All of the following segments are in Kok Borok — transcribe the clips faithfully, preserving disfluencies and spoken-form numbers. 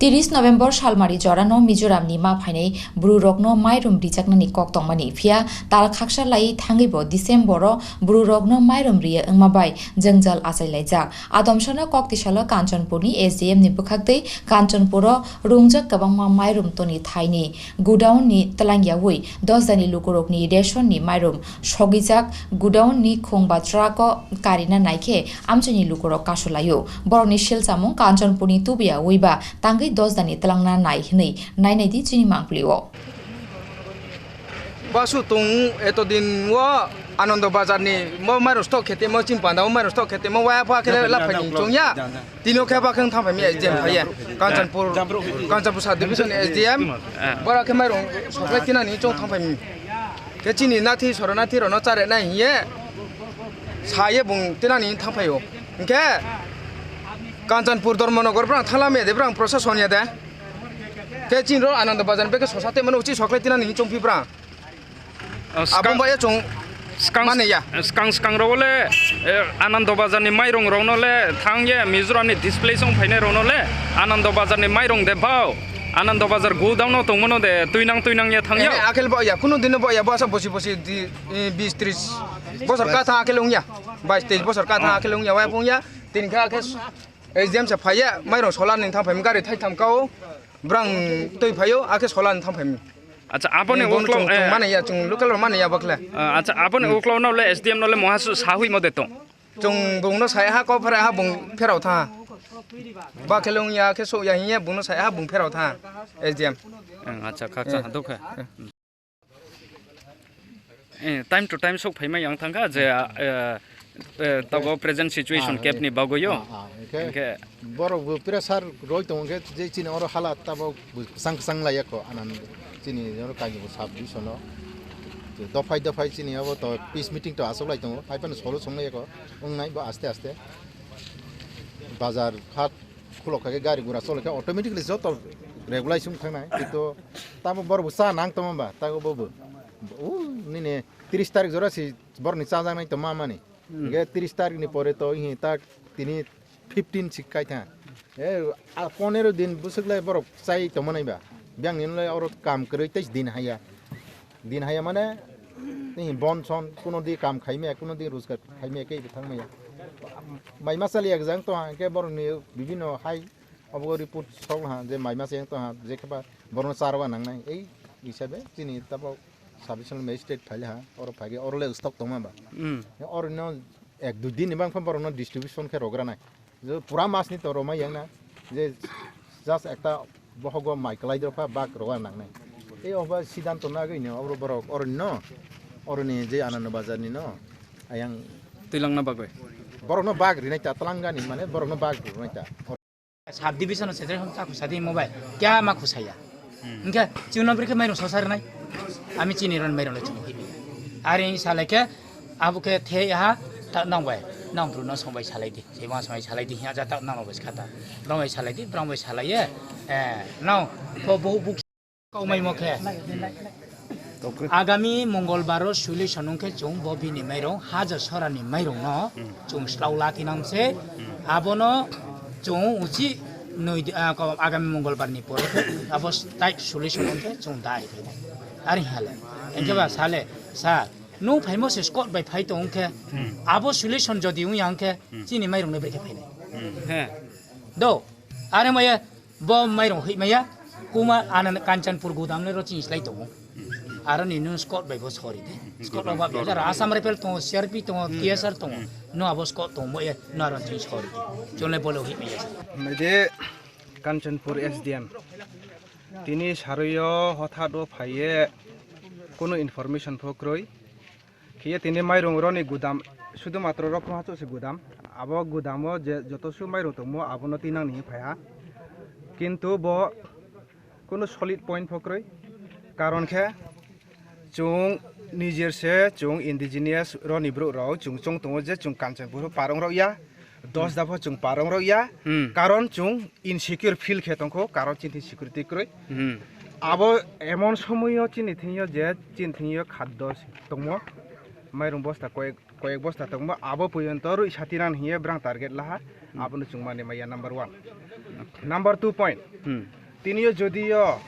Tris November salmari jorano Mizoramni ma phainai bwrwirokno mairum rijaknani kok tongmani, phiya tal khaksa laiwi thangwibo Decembero bwrwirokno mairum riya wngma bai jwngjal achailaijak. Adomsano kok tisalo Kanchanpurni S D M ni bwkhaktwi Kanchanpuro rungjak kwbangma mairum toni thaini godown ni twlangyawi dosdani lukurokni ration ni mairum sogijak godown ni khung ba truck o karina naikhe amchaini lukurok kasulaio. Borokni silchamung Kanchanpurni tubuya wiba tangwi dosdani twlangna nai hwnwi nainai di chini mangpili o. Basu tong eto din o Anando Bazar ni mo mairung stock khete mo chini panda o mairung stock khete mo waya pha khe laphai ni chongya. Tini o khe ba khe thang phai mi S D M phai ya. Kanchanpur, Kanchanpur sub division S D M. Bora khe mairung supply tina ni chong thang phai mi. Khe chini nathi soro nathi rono chare nai hiye. Saye bung tina ni thang phai o. Hingkhe Kanchanpur Dharmanagar brang thala me de brang procession ya de. Khe chini ro Anando Bazar be khe sosa te mano uchi supply tina ni chong phi brang. Oh, Abong skang-, ba ya chong skang-, mane ya. Skang skang ro le, eh, Anando Bazar ni mairung rok no le thang ye Mizoram ni displace ong phainai rok no le Anando Bazar ni mairung de bao. Anando Bazar godown no tongmano de tuinang tuinang ye thang Eh, ya. Akhel bao ya, kuno dino bao ya, bao sa bosi bosi di, eh, bis tris bosor ka thang akhel ong ya. Bais teis bosor ka thang akhel ong ya, wai pong ya. Tin kha akhel S D M sa phai ya, mairung solar ni thang phai gari thai tham kao. Brang twi phai o, akhel solar ni thang phai. Acha, aboni Eh, bono uklo, chung, chung eh, mane ya, chung local rok mane ya bakla. Ah, acha, aboni uklo no le S D M no le moha su sahui mo de tong. Chung bung no sai ha ko phara ha bung pherao tha. Ba khelung ya khe so ya hinya bung no sai ha bung pherao tha. S D M. Ang acha khakcha Eh. hadok kha. Eh, time to time sok phaima yang thangkha je, eh, eh, tago present situation Ah, cap eh. ni bagwi yo. Ah, ah, hingkhe Hingkhe borok bo pressure roi tongo hingkhe je chini oro hala tabok bwsang kwchang laiya kho anan chini oro Kanchanpur sub division o. Dophai dophai chini abo to peace meeting to aswk lai tongo, hai phano solution laiya kho wngnai bo aste aste. Bazar hat khulok kha khe gari gura chole khe automatically joto regulation wng thangnai. Kintu tamo borok bo cha nang tongma ba, tago bo bo. O nini tris tarik jora si borokni chajaknai tongma mani. Hmm. Hingkhe tris tarik ni pore to hi tak tini fifteen si kai tha. E, a, pondro din bwswk lai borok chai tongma nai ba. Biyang ni le oro kam kwrwi tei din haya. Din haya mane, ni bon son, kuno di kam khaimaya, kuno di rojgar khaimaya, kei bwthang maya. Mai masa li exam to hangke borok ni bibino hai, obo report sok ha, je mai masa yang to ha, je kheba borok no charwa nangnai. Ei hisabe, chini tabo sub divisional magistrate phai ha, oro phai oro le stock tongma ba. Hmm. Oro no ek dui din ni bang borok no distribution khe rogra nai. Je pura mas ni to romai yang na, je just ekta bohogo mai kwlai dropha bak roga nangnai. Tei oba sidanto nagwi no oro borok oroni no, oroni je Anando Bazar ni no, ayang twilangna bagwi. Borok no bak rinai ta twlangani mane borok no bak rinai ta. Sub division se jai hom ta khusa di mobile. Kya ma khusaya? Hmm. Hingkhe chini no bwrwi khe mairung sosa rwnai. Ami chini ron mairung le chini hini. Ari salai khe abo khe the ha ta nang bai. Nang bru no song bai salai di. Se ma song bai salai di. Hiya ja ta nang bai skata. Brong bai salai di, brong bai salai ye. Eh, nang ko bu bu kau mai mo khe. Agami Mongolbar o solution wngkhe chwng bo bini mairung hajar sorani mairung no chwng slao latinang se abono chwng uchi nui di, ah, ko-, agami Mongolbar ni pore khe abo tai solution wngkhe chwng dai khe dai. Ari hale. Engke ba sale, sir, nung phaimo se Scott bai phai tong khe abo solution jodi wng yang khe chini mairung no brekhe phainai. He. Do, are maya Bo mairung hoi maya, kuma anan Kanchanpur gudam le ro chini slai tongo. Aro ni nung Scott bai bo sori de. Scott rok ba bela Assam Rifle tongo, C R P tongo, T S R tongo. No abo Scott tongo mo ye, no aro chini sori de. Chole bole hoi maya. Mede Kanchanpur S D M. Tini saruyo hothat o phaiye kono information pho kroi. Khiye tini mairung roni gudam, sudu matro rok phano se gudam. Abo gudamo je joto su mairung tongmo abono tinang ni phaiha. Kintu bo kunu solid point pho kwrwi. Karon khe chwng nijer se chwng indigenous roni borok rok chwng chong tongo je chwng Kanchanpur parong rok ya. Dos da pho chwng parong rok ya. Hmm. Karon chwng insecure feel khe tongkho, karon chini security kwrwi. Hmm. Abo emon somoyo chini thingyo je chini thingyo khaddo tongmo, mairung bosta koyek, koyek bosta tongmo, abo poyonto rwi satirang hiye brang target laha, hmm, abono chwng mani maya number one. Number two point. Hmm. Tini o jodi o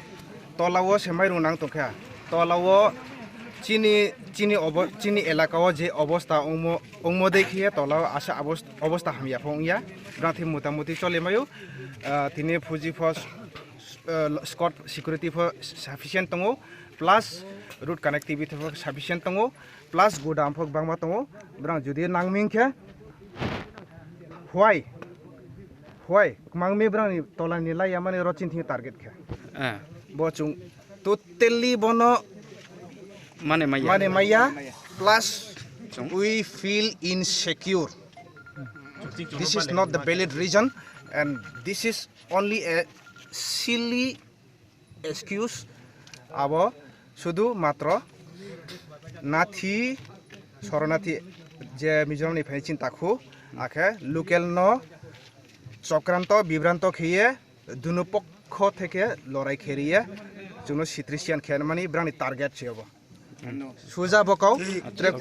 tola o se mairum nang tongkha, tola o chini, chini obo-, chini elaka o je obosta ongmo, ongmo dei khe tola o asa abos-, obosta hamya pho wngya. Brang thwi mota moti chole maio. Ah, tini fuji pho, ah, squad security pho sufficient tongo, plus road connectivity pho sufficient tongo, plus godam pho bangma tongo. Brang jodi nangming khe, why? Why? Mangmi brang ni tola ni lai yamani ro chin thing target khe. Ah. Bo chung totally bono Mane maya. Mane maya, plus Chung. we feel insecure. This is not the valid reason, and this is only a silly excuse. Abo sudu matro nathi, sornathi je Mizoram ni phai chinta khu, akhe local no chokranto, bibranto khiye, dunu pokho theke lorai kheriye, chuno sitrisian khe mani brang ni target se abo. Suja bokau, trek